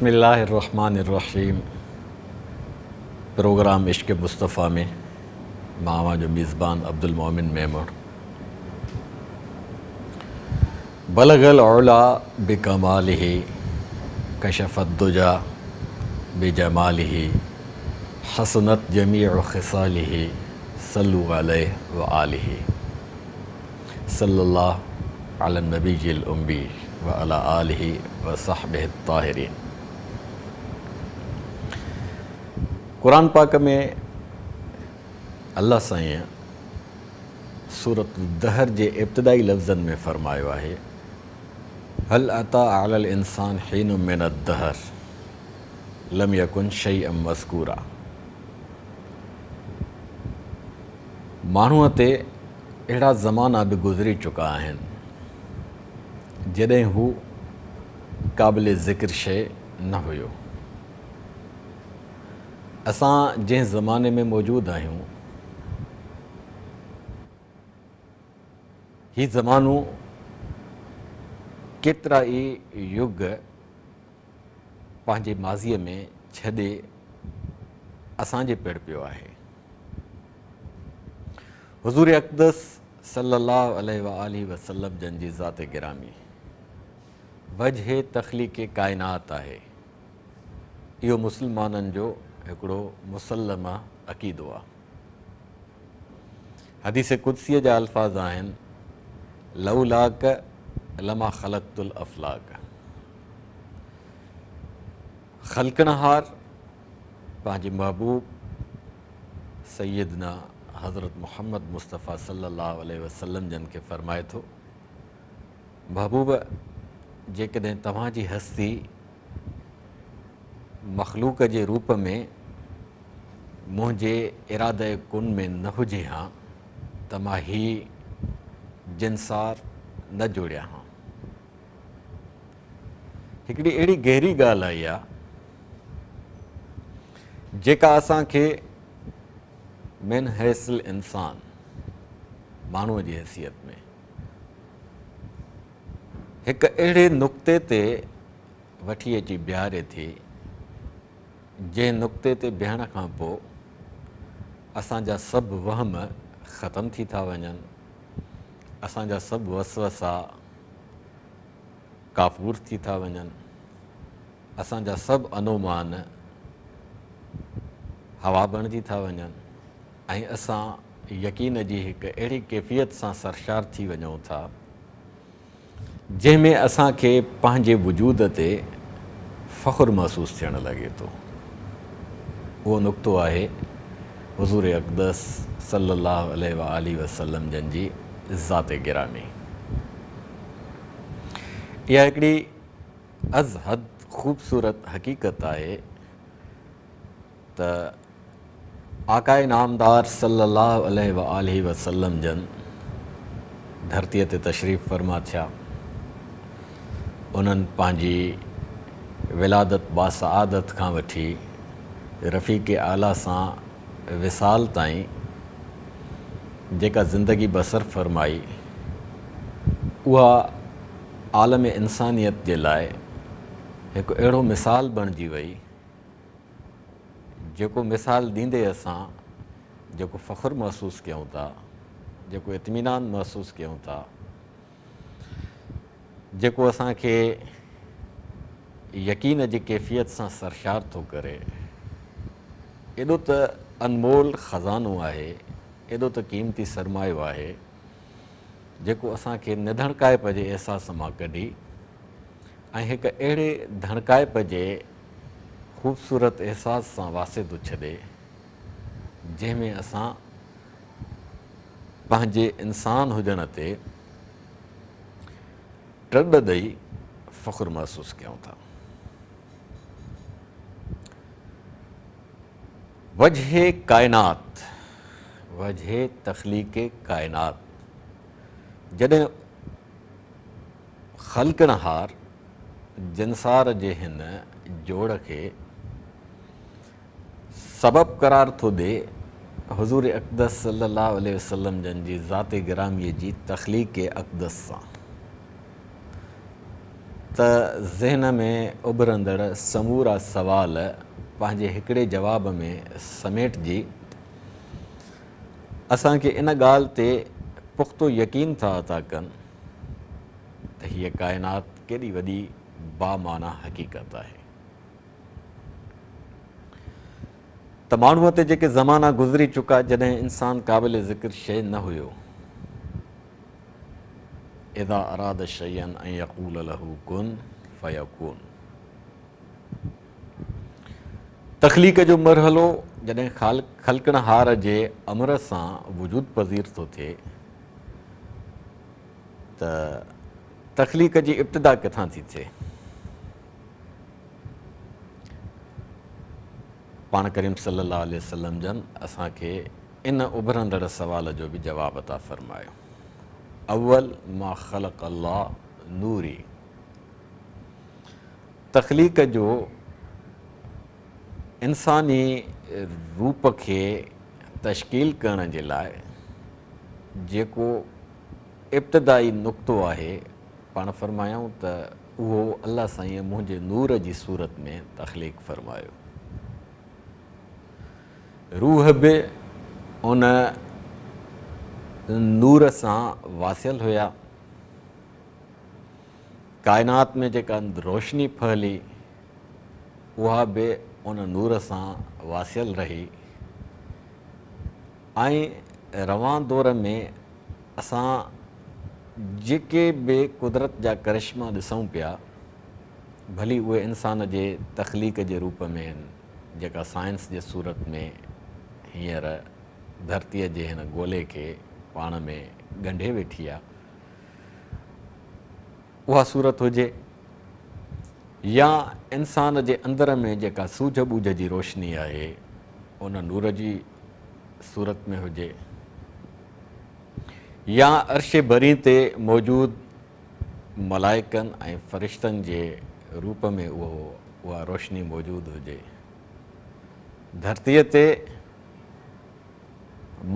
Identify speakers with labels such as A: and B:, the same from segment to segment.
A: بسم الله الرحمٰن الرحيم پروگرام عشق مصطفيٰ ۾ مان اوهان جو ميزبان عبدالمومن ميمڻ. بلغ العلا بڪماله ڪشف الدجا بجماله حسنت جميع خصاله صلو عليه وآله صلي الله علي النبي الامي وعلي آله وصحبه الطاهرين. قرآن پاڪ ۾ الله سائينء سورة الدهر جي ابتدائي لفظن ۾ فرمايو آهي، هل اتي علي الانسان حين من الدهر لم يڪن شيئا مذڪورا. ماڻهوء تي اهڙا زمانا به گذري چڪا آهن، جڏهن هو قابل ذڪر شيء نه هيو. اسان جنهن زماني ۾ موجود آهيون، هي زمانو ڪيترا ئي يگ پنهنجي ماضيء ۾ ڇڏي اسان جي پڙ پيو آهي. حضور اقدس صلّي الله عليه واٰله وسلّم جن جي ذات گرامي وجه تخليق ڪائنات آهي. اهو مسلمانن جو هڪڙو مسلمه عقيدو آهي. حديث قدسيء جا الفاظ آهن، لولاک لما خلقت الافلاک. خلقڻهار پنهنجي محبوب سيدنا حضرت محمد مصطفيٰ صلي الله عليه وسلم جن کي فرمائي ٿو، محبوب جيڪڏهن توهان جي هستي مخلوق جي روپ ۾ منهنجي اراده ڪن ۾ نه هجي ها ته مان هي جنسار نه جوڙيان ها. هڪڙي اهڙي گهري ڳالهه آهي اها جيڪا اسان کي من حيث الانسان ماڻهوء جي حيثيت ۾ هڪ اهڙي نقطي تي وٺي اچي بيهاري ٿي جنهن نقطي تي بيهڻ کان پوء اسان جا سڀ وهم ختم ٿي ٿا وڃن، اسان جا سڀ وسوسا ڪافور ٿي ٿا وڃن، اسان جا سڀ انومان هوا بڻجي ٿا وڃن ۽ اسان يقين جي هڪ اهڙي ڪيفيت سان سرشار ٿي وڃون ٿا، جنهن ۾ اسان کي پنهنجي وجود تي فخر محسوس ٿيڻ لڳي ٿو. اهو نقطو آهي حضور اقدس صلّي اللّٰه عليه واٰله وسلّم جن جي ذات گرامي. اها هڪڙي از حد خوبصورت حقيقت آهي ته آقاء نامدار صلّي اللّٰه عليه واٰله وسلّم جن ڌرتيء تي تشريف فرما ٿيا. انهن پنهنجي ولادت باسعادت کان وٺي رفيق اعليٰ سان وصال تائين جيڪا زندگي بسر فرمائي، اها عالم انسانيت جي لاء هڪ اهڙو مثال بڻجي وئي، جيڪو مثال ڏيندي اسان جيڪو فخر محسوس ڪيون ٿا، جيڪو اطمينان محسوس ڪيون ٿا، جيڪو اسان کي يقين جي ڪيفيت سان سرشار ٿو ڪري، ايڏو ته انمول خزانو آهي، ايڏو ته قيمتي سرمايو آهي، جيڪو اسان کي نڌڻڪائپ جي احساس مان ڪڍي ۽ هڪ اهڙي ڌڻڪائپ جي خوبصورت احساس سان واسي ٿو ڇڏي، جنهن ۾ اسان پنهنجي انسان هجڻ تي ٽڏ ڏئي فخر محسوس ڪيون ٿا. وجه ڪائنات، وجه تخليق ڪائنات، جڏهن خلقڻهار جنسار جي هن جوڙ کي سبب قرار ٿو ڏي حضور اقدس صلي الله عليه وسلم جن جي ذات گراميء جي تخليق اقدس سان. ته ذهن ۾ اڀرندڙ سمورا سوال پنهنجي هڪڙي جواب ۾ سميٽجي اسان کي ان ڳالهه تي پختو يقين ٿا عطا ڪن ته هيء ڪائنات ڪيڏي وڏي بامعنيٰ حقيقت آهي. ته ماڻهوء تي جيڪي زمانا گذري چڪا جڏهن انسان قابل ذڪر شيء نه هيو. اذا اراد شيئا ان يقول له ڪن فيڪون. تخليق جو مرحلو جڏهن خالق خلقڻهار جي امر سان وجود پذير ٿو ٿئي ته تخليق جي ابتدا ڪٿان ٿي ٿئي؟ پاڻ ڪريم صلي الله عليه وسلم جن اسان کي ان اڀرندڙ سوال جو به جواب عطا فرمايو، اول ما خلق الله نوري، تخليق جو انساني روپ کي تشڪيل ڪرڻ جي لاء جيڪو ابتدائي نقطو آهي، پاڻ فرمايائون ته اهو الله سائينء منهنجي نور جي صورت ۾ تخليق فرمايو. روح به ان نور سان واصل هيا. ڪائنات ۾ جيڪا روشني ڦهلي اها به ان نور سان واصل رهي ۽ روان دور ۾ اسان جيڪي به قدرت جا ڪرشما ڏسون پيا، ڀلي اهي انسان جي تخليق جي روپ ۾ آهن، جيڪا سائنس جي صورت ۾ هينئر ڌرتيء جي هن گولي کي پاڻ ۾ ڳنڍي ويٺي آهي، اها صورت هجي يا انسان جي اندر ۾ جيڪا سوجهه ٻوجهه جي روشني آهي، ان نور جي صورت ۾ هجي. يا عرش برين تي موجود ملائڪن ۽ فرشتن جي روپ ۾ اهو اها روشني موجود هجي. ڌرتيء تي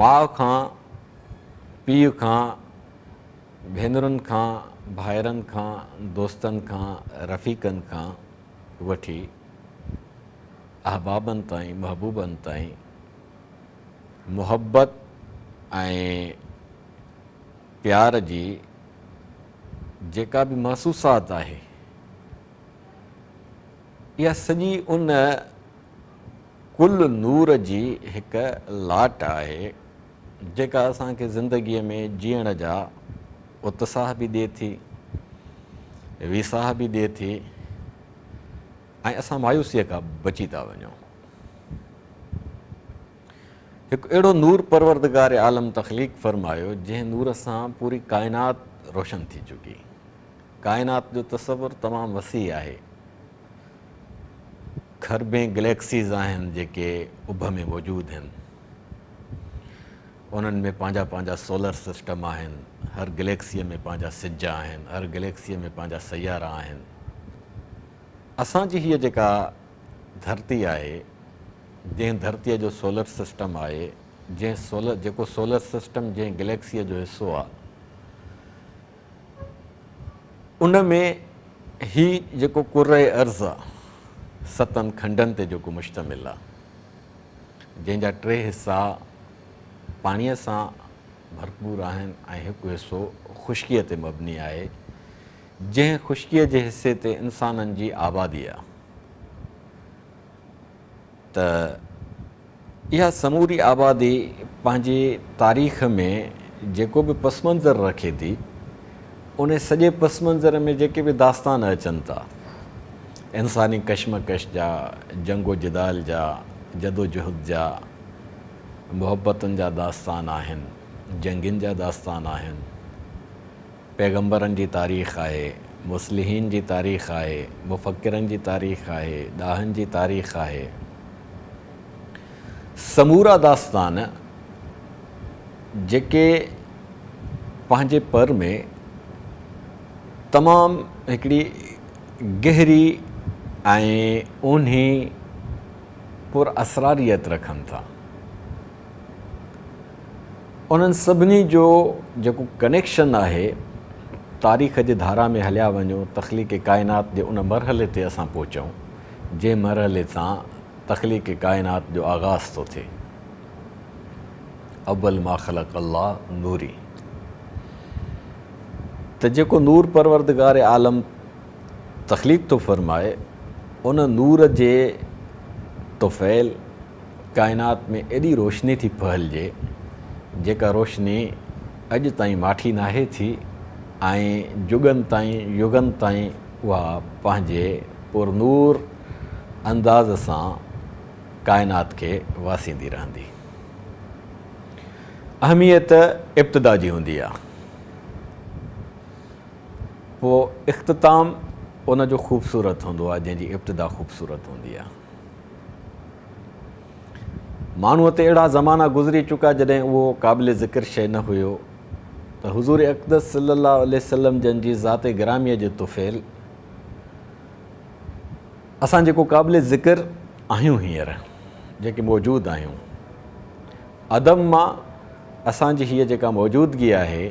A: ماء کان، پيء کان، ڀينرن کان، ڀائرن کان، دوستن کان، رفيقن کان وٺي احبابن تائين، محبوبن تائين محبت ۽ پيار جي جيڪا به محسوسات آهي اها سڄي ان ڪل نور جي هڪ لاٽ آهي جيڪا اسان کي زندگيء ۾ جيئڻ جا اتساهه به ڏئي ٿي، ويساهه به ڏئي ٿي ۽ اسان مايوسيء کان بچي ٿا وڃون. هڪ اهڙو نور پروردگار عالم تخليق فرمايو جنهن نور سان پوري ڪائنات روشن ٿي چڪي. ڪائنات جو تصور تمام وسيع آهي. کربين گليڪسيز آهن جيڪي اڀ ۾ موجود هن. انهن ۾ پنهنجا پنهنجا سولر سسٽم آهن. هر گليڪسيء ۾ پنهنجا سج آهن. هر گليڪسيء ۾ پنهنجا سيارا آهن. اسان جي هيء جيڪا ڌرتي آهي، جنهن ڌرتيء جو سولر سسٽم آهي، جنهن سولر جيڪو سولر سسٽم جنهن گليڪسيء جو حصو آهي، ان ۾ هي جيڪو ڪره ارض آهي، ستن کنڊن تي جيڪو مشتمل آهي، جنهن جا ٽي حصا پاڻيء سان ڀرپور آهن ۽ هڪ حصو خشڪيء تي مبني آهي، جنهن خشڪيء جي حصي تي انسانن جي آبادي آ ته اها سموري آبادي پنهنجي تاريخ ۾ جيڪو به پس منظر رکي ٿي، ان سڄي پس منظر ۾ جيڪي به داستان اچن ٿا، انساني ڪشمڪش جا، جنگ و جدال جا، جدوجهد جا، محبتن جا داستان آهن، جنگين جا داستان آهن. پيغمبرن جي تاريخ آهي، مصلحين جي تاريخ آهي، مفڪرن جي تاريخ آهي، ڏاهن جي تاريخ آهي. سمورا داستان جيڪي پنهنجي پر ۾ تمام هڪڙي گهري ۽ اونهي پراسراريت رکن ٿا. انهن سڀني جو جيڪو ڪنيڪشن آهي تاريخ جي ڌارا ۾ هليا وڃون، تخليق ڪائنات جي ان مرحلي تي اسان پهچون، جنهن مرحلي سان تخليق ڪائنات جو آغاز ٿو ٿئي. اول ما خلق الله نوري ته جيڪو نور پروردگار عالم تخليق ٿو فرمائي، ان نور جي طفيل ڪائنات ۾ ايڏي روشني ٿي ڦهلجي، جيڪا روشني اڄ تائين ماٺي ناهي ٿي ۽ جڳن تائين، يگن تائين اها پنهنجي پرنور انداز سان ڪائنات کي واسيندي رهندي. اهميت ابتدا جي هوندي آهي. پوء اختتام ان جو خوبصورت هوندو آهي، جنهن جي ابتدا خوبصورت هوندي آهي. ماڻهوء تي اهڙا زمانا گذري چڪا جڏهن اهو قابل ذڪر شيء نه هيو ته حضور اقدس صلي الله عليه وسلم جن جي ذات گراميء جي طفيل اسان جيڪو قابل ذڪر آهيون هينئر جيڪي موجود آهيون عدم مان اسان جي هيء جيڪا موجودگي آهي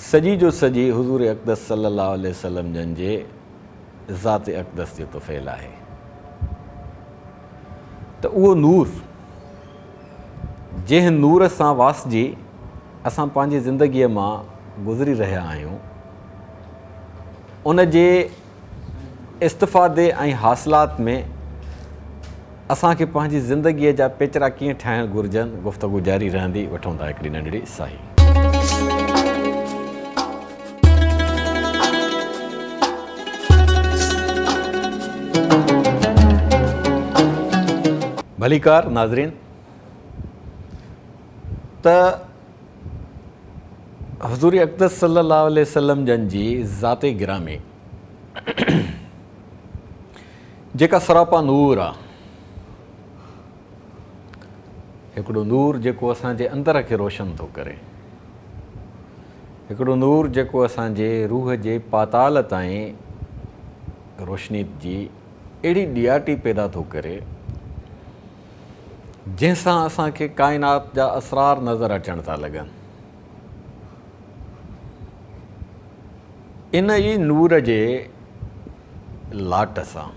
A: سڄي جو سڄي حضور اقدس صلي الله عليه وسلم جن جي ذات اقدس جو طفيل آهي ته اهو نور جنهن نور سان واسجي اسان پنهنجي زندگيء مان گذري رهيا آهيون ان جي استفادي ۽ حاصلات ۾ اسان کي پنهنجي زندگيء جا پيچرا ڪيئن ٺاهڻ گهرجن، گفتگو جاري رهندي، وٺون ٿا هڪڙي ننڍڙي ساهي. ڀليڪار ناظرين ته حضور اقدس صلي الله عليه وسلم جن جي ذات گرامي جيڪا سراپا نور آ. هڪڙو نور جيڪو اسان جي اندر کي روشن ٿو ڪري. هڪڙو نور جيڪو اسان جي روح جي پاتال تائين روشني جي اهڙي ڏياٽي پيدا ٿو ڪري جنهن سان اسان کي ڪائنات جا اسرار نظر اچڻ ٿا لڳن. ان ئي نور جي لاٽ سان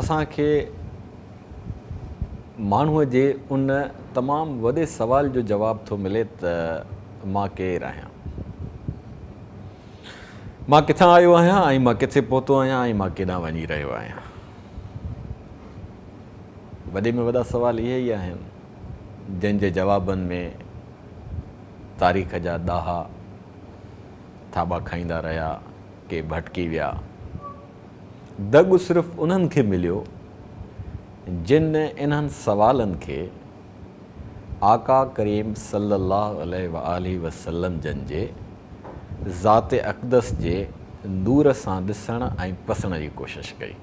A: اسان کي ماڻهوء جي ان تمام وڏي سوال جو جواب ٿو ملي ته مان ڪير آهيان؟ مان ڪٿان آيو آهيان ۽ مان ڪٿي پهتو آهيان ۽ مان ڪيڏانهن وڃي رهيو آهيان؟ وڏي ۾ وڏا سوال اهي ئي آهن، جن جي جوابن ۾ تاريخ جا ڏاها ٿاٻا کائيندا رهيا، ڪي ڀٽڪي ويا. دڳ صرف انهن کي مليو، جن انهن سوالن کي آقا ڪريم صلّي اللّٰه عليه واٰله وسلّم جن جي ذات اقدس جي نور سان ڏسڻ ۽ پسڻ جي ڪوشش ڪئي.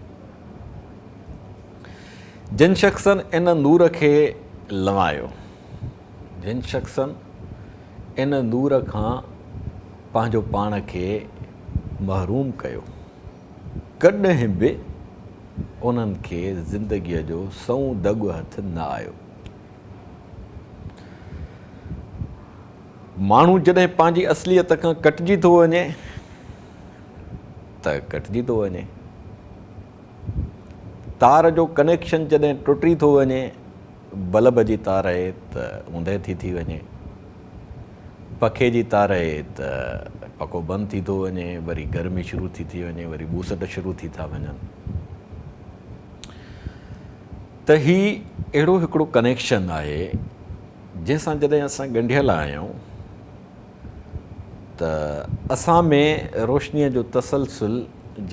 A: جن شخصن ان نور کي لنوايو، جن شخصن ان نور کان پنهنجو پاڻ کي محروم ڪيو، ڪڏهن به انهن کي زندگيء جو سنئون دڳ هٿ نه آيو. ماڻهو جڏهن پنهنجي اصليت کان ڪٽجي ٿو وڃي ته ڪٽجي ٿو وڃي. تار جو ڪنيڪشن جڏهن ٽٽي ٿو وڃي، بلب جي تار اهي ته اوندهه ٿي ٿي وڃي، پکي جي تار اهي ته پکو بند ٿي ٿو وڃي، وري گرمي شروع ٿي ٿي وڃي، وري ٻوسٽ شروع ٿي ٿا وڃن. ته هي اهڙو هڪڙو ڪنيڪشن آهي جنهن سان جڏهن اسان ڳنڍيل آهيون ته اسان ۾ روشنيء جو تسلسل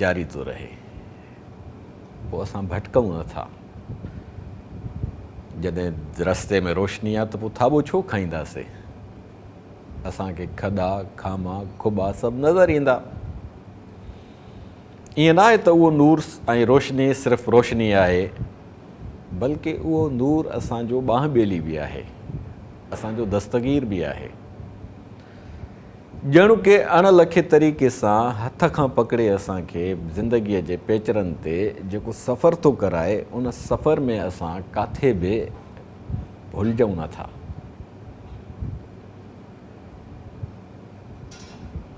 A: جاري ٿو رهي. پوء اسان ڀٽڪون نه ٿا. جڏهن رستي ۾ روشني آ ته پوء ٿاٻو ڇو کائينداسي؟ اسان کي کڏا، کاما، کٻا سڀ نظر ايندا. ائين ناهي ته اهو نور ۽ روشني صرف روشني آهي، بلڪه اهو نور اسان جو ٻانهن ٻيلي به آهي، اسان جو دستگير به آهي. ڄڻ ڪي اڻ لکي طريقي سان هٿ کان پڪڙي اسان کي زندگيء جي پيچرن تي جيڪو سفر ٿو ڪرائي، ان سفر ۾ اسان ڪاٿي به ڀلجون نه ٿا.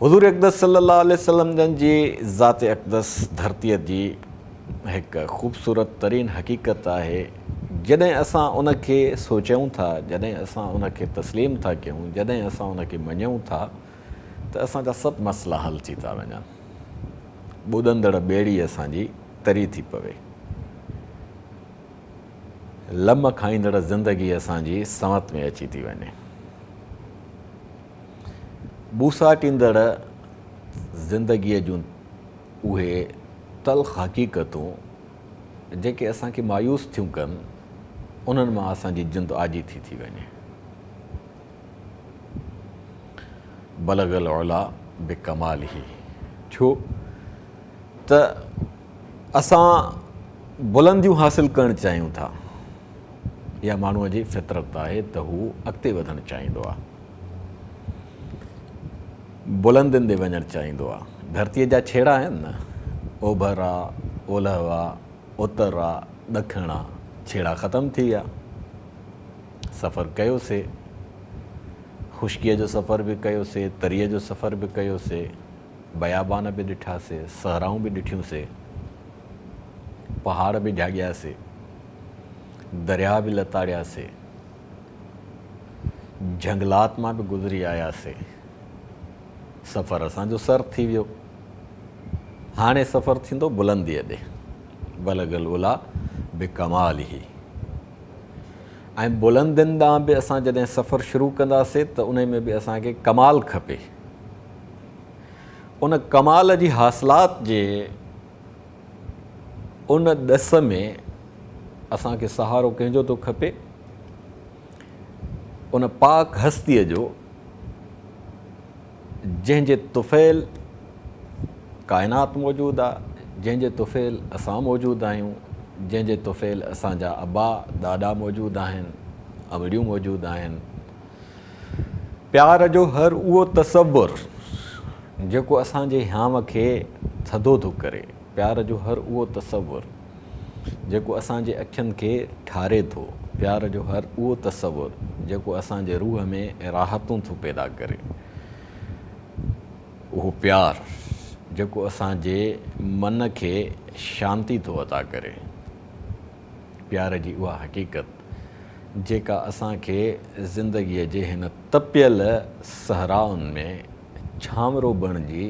A: حضور اقدس صلي الله عليه وسلم جن جي ذات اقدس ڌرتيء جي هڪ خوبصورت ترين حقيقت آهي. جڏهن اسان ان کي سوچيون ٿا، جڏهن اسان ان کي تسليم ٿا ڪيون، جڏهن اسان ان کي مڃيون ٿا ته اسان جا سڀ مسئلا حل ٿي ٿا وڃن. ٻڏندڙ ٻيڙي اسان جي تري ٿي پوي. لم کائيندڙ زندگي اسان جي سنوت ۾ اچي ٿي وڃي. ٻوساٽيندڙ زندگيء جون اهي تلخ حقيقتون جيڪي اسان کي مايوس ٿيون ڪن، انهن مان اسان جي جند آجي ٿي ٿي وڃي. بلغ العلا بڪماله ڇو ته اسان بلنديون حاصل ڪرڻ چاهيون ٿا. اها ماڻهوء جي فطرت آهي ته هو اڳتي وڌڻ چاهيندو آهي. بلندين ڏي وڃڻ چاهيندو آهي. ڌرتيء جا ڇيڙا آهن نه، اوڀر آ، اولهه آ، اتر آ، ڏکڻ آ، ڇيڙا ختم ٿي ويا. سفر ڪيوسي. خشڪيء جو سفر به ڪيوسي، تريء جو سفر به ڪيوسي، بيابان به ڏٺاسي، صحرائون به ڏٺيونسي، پهاڙ به جهاڳياسي، درياهه به لتاڙياسي. جهنگلات مان به گذري آياسي. سفر اسان جو سر ٿي ويو. هاڻي سفر ٿيندو بلنديء ڏي. بلغ العليٰ بڪماله. ۽ بلندين ڏانهن به اسان جڏهن سفر شروع ڪنداسي ته انهي ۾ به اسان کي ڪمال کپي. ان ڪمال جي حاصلات جي ان ڏس ۾ اسان کي سهارو ڪنهن جو ٿو کپي؟ ان پاڪ هستيء جو جنهن جي طفيل ڪائنات موجود آ، جنهن جي طفيل اسان موجود آهيون، جنهن جي طفيل اسان جا ابا ڏاڏا موجود آهن، امڙيون موجود آهن. پيار جو هر اهو تصور جيڪو اسان جي هيانء کي ٿڌو ٿو ڪري، پيار جو هر اهو تصور جيڪو اسان جي اکين کي ٺاري ٿو، پيار جو هر اهو تصور جيڪو اسان جي روح ۾ راحتون ٿو پيدا ڪري، اهو پيار جيڪو اسان جي من کي شانتي ٿو عطا ڪري. پيار جي اها حقيقت جيڪا اسان کي زندگيء جي هن تپيل صحرائن ۾ ڇانورو بڻجي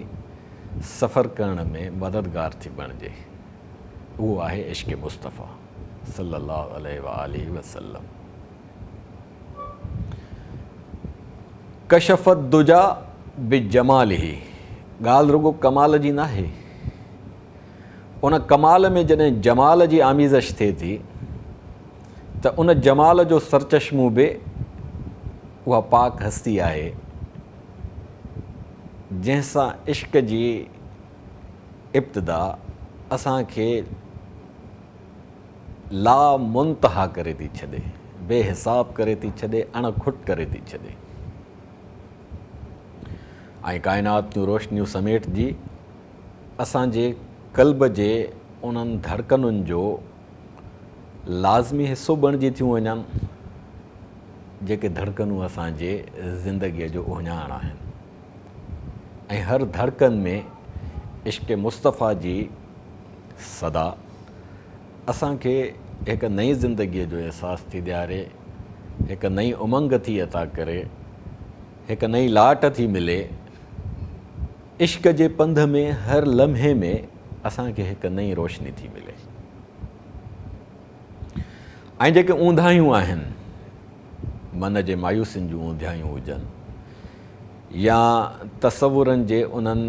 A: سفر ڪرڻ ۾ مددگار ٿي بڻجي، اهو آهي عشق مصطفيٰ صلّي اللّٰه عليه واٰله وسلّم. ڪشف الدجيٰ بجماله، ڳالهه رڳو ڪمال جي ناهي، ان ڪمال ۾ جڏهن جمال جي آميزش ٿئي ٿي ته ان جمال جو سرچشمو به اها پاڪ هستي آهي، جنهن سان عشق جي ابتدا اسان کي لا منتها ڪري ٿي ڇڏي، بي حساب ڪري ٿي ڇڏي، اڻ کٽ ڪري ٿي ڇڏي ۽ ڪائنات جون روشنيون سميٽجي اسان جي قلب جي انهن ڌڙڪنن جو لازمي حصو بڻجي ٿيون وڃن، جيڪي ڌڙڪنون اسان جي زندگيء جو اهڃاڻ آهن ۽ هر ڌڙڪن ۾ عشق مصطفيٰ جي صدا اسان کي هڪ نئين زندگيء جو احساس ٿي ڏياري، هڪ نئين امنگ ٿي عطا ڪري، هڪ نئين لاٽ ٿي ملي. عشق جي پنڌ ۾ هر لمحي ۾ اسان کي هڪ نئين روشني ٿي ملي ۽ جيڪي اونداهيون آهن من جي مايوسين جون اونداهيون هجن يا تصورن جي انهن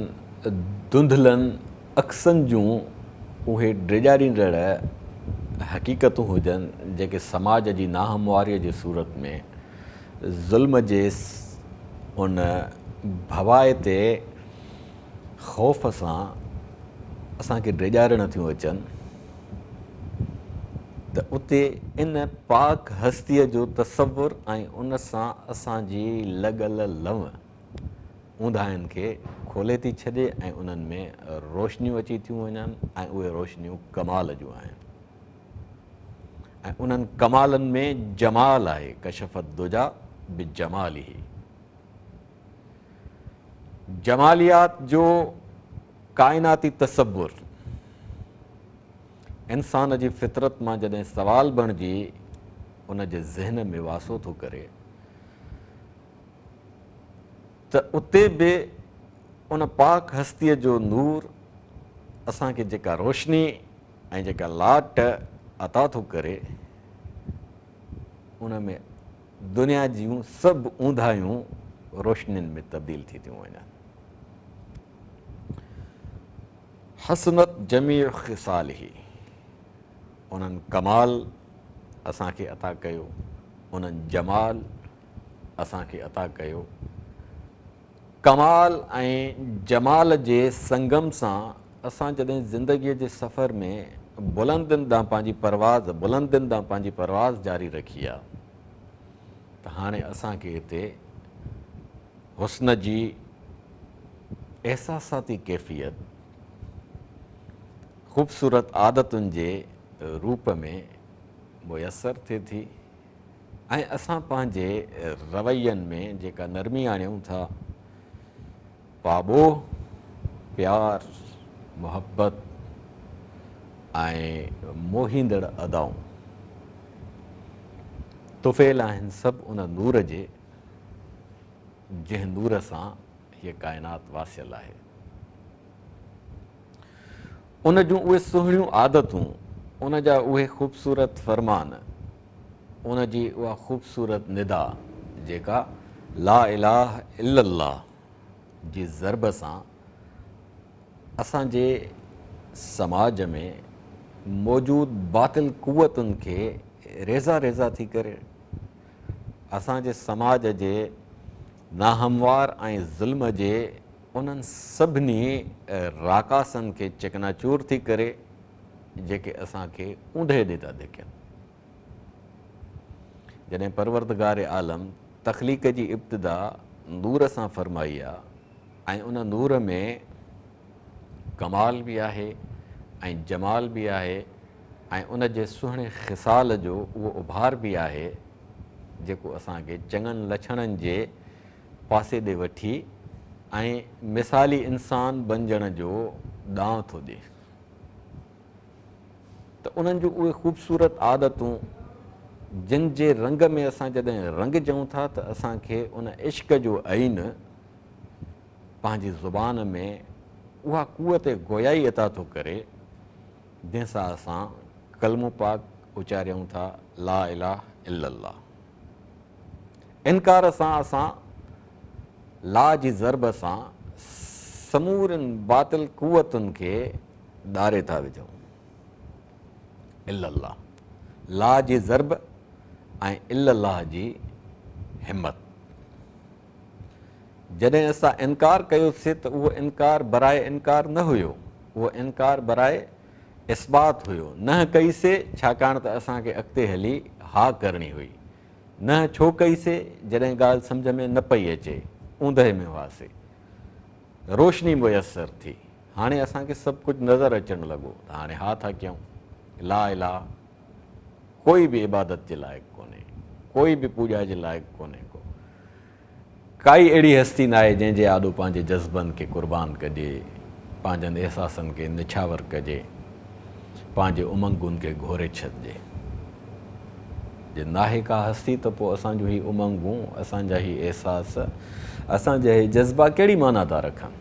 A: ڌنڌلن عڪسن جون اهي ڊيڄاريندڙ حقيقتون هجن جيڪي سماج جي ناهمواريء جي صورت ۾ ظلم جي ان ڀوائتي خوف سان اسان کي ڊيڄارڻ ٿيون اچن ته اتي ان پاڪ هستيء جو تصور ۽ ان سان اسان جي لڳل لنء اونداهين کي کولي ٿي ڇڏي ۽ انهن ۾ روشنيون اچي ٿيون وڃن ۽ اهي روشنيون ڪمال جون آهن. ۽ انهن ڪمالن ۾ جمال آهي، ڪشف الدجيٰ بجماله. جماليات جو ڪائناتي تصور انسان جي فطرت مان جڏهن سوال بڻجي ان جي ذهن ۾ واسو ٿو ڪري ته اتي به ان پاڪ هستيء جو نور اسان کي جيڪا روشني ۽ جيڪا لاٽ عطا ٿو ڪري ان ۾ دنيا جون سڀ اونداهيون روشنين ۾ تبديل ٿي ٿيون وڃن. حسنت جميع خصاله انهن ڪمال اسان کي عطا ڪيو، انهن جمال اسان کي عطا ڪيو. ڪمال ۽ جمال جي سنگم سان اسان جڏهن زندگيء جي سفر ۾ بلندين ڏانهن پنهنجي پرواز بلندين ڏانهن پنهنجي پرواز جاري رکي آ ته هاڻي اسان کي هتي حسن جي احساساتي ڪيفيت خوبصورت عادتن جي روپ ۾ ميسر ٿئي ٿي ۽ اسان پنهنجي روين ۾ جيڪا نرمي آڻيون ٿا، پاٻوهه، پيار، محبت ۽ موهيندڙ ادائون طفيل آهن سڀ ان نور جي، جنهن نور سان هيء ڪائنات واسيل آهي. ان جون اهي سهڻيون عادتون، ان جا اهي خوبصورت فرمان، ان جي اها خوبصورت ندا جيڪا لا اله الا الله جي ضرب سان اسان جي سماج ۾ موجود باطل قوتن کي ريزا ريزا ٿي ڪري، اسان جي سماج جي ناهموار ۽ ظلم جي انهن سڀني راڪاسن کي چڪناچور ٿي ڪري جيڪي اسان کي اوندهه ڏي ٿا ڌڪين. جڏهن پروردگار عالم تخليق جي ابتدا نور سان فرمائي آ ۽ ان نور ۾ ڪمال به آهي ۽ جمال به آهي ۽ ان جي سهڻي خصال جو اهو اڀار به آهي جيڪو اسان کي چڱن لڇڻن جي پاسي ڏي وٺي ۽ مثالي انسان بنجڻ جو ڏانء ٿو ڏي ته انهن جون اهي خوبصورت عادتون جن جي رنگ ۾ اسان جڏهن رنگجون ٿا ته اسان کي ان عشق جو عين پنهنجي زبان ۾ اها قوت گويائي عطا ٿو ڪري جنهن سان اسان ڪلمو پاڪ اچاريون ٿا لا اله الا الله. انڪار سان اسان لا جي ضرب سان سمورين باطل قوتن کي ڏاري ٿا وجهون. الا الله لا جي ضرب ۽ الا الله جي همت. جڏهن اسان انڪار ڪيوسي ته اهو انڪار براء انڪار نه هيو، اهو انڪار براء اثبات هيو. نه ڪئي سي ڇاڪاڻ ته اسان کي اڳتي هلي ها ڪرڻي هئي. نه ڇو ڪئي سي جڏهن ڳالهه سمجهه ۾ نه پئي اچي، اوندهه ۾ هئاسي. روشني ميسر ٿي. هاڻي اسان کي سڀ ڪجهه نظر اچڻ لڳو ته هاڻي ها ٿا ڪيون. لا اله ڪوئي به عبادت جي لائق ڪونهي، ڪوئي به پوڄا جي لائق ڪونهي ڪو. ڪائي اهڙي هستي ناهي جنهن جي آڏو پنهنجي جذبن کي قربان ڪجي، پنهنجن احساسن کي نڇاور ڪجي، پنهنجي امنگن کي گهوري ڇڏجي. جي ناهي ڪا هستي ته پوء اسان جون هي امنگون، اسان جا هي احساس، اسان جا هي جذبا ڪهڙي معنيٰ ٿا رکن؟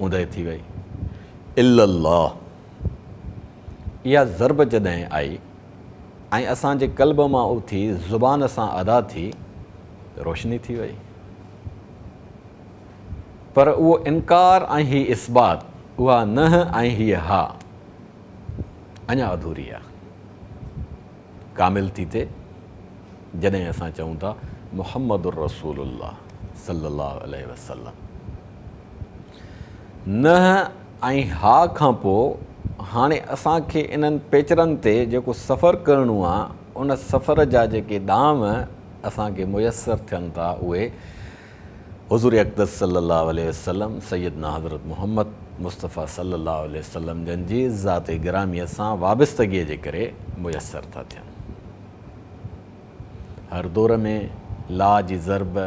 A: اوندهه ٿي وئي. الا الله اها ضرب جڏهن آئي ۽ اسان جي قلب مان اٿي زبان سان ادا ٿي روشني ٿي وئي. پر اهو انڪار ۽ هي اثبات، اها نه ۽ هيء ها، اڃا اڌوري آ. ڪامل ٿي ٿئي جڏهن اسان چئون ٿا محمد الرسول الله صلي الله عليه وسلم. نه ۽ ها کان پوء هاڻي اسان کي انهن پيچرن تي جيڪو سفر ڪرڻو آ ان سفر جا جيڪي ڏانء اسان کي ميسر ٿين ٿا اهي حضور اقدس صلي الله عليه وسلم سيدنا حضرت محمد مصطفيٰ صلي الله عليه وسلم جن جي ذات گراميء سان وابستگيء جي ڪري ميسر ٿا ٿين. هر دور ۾ لا جي ضرب،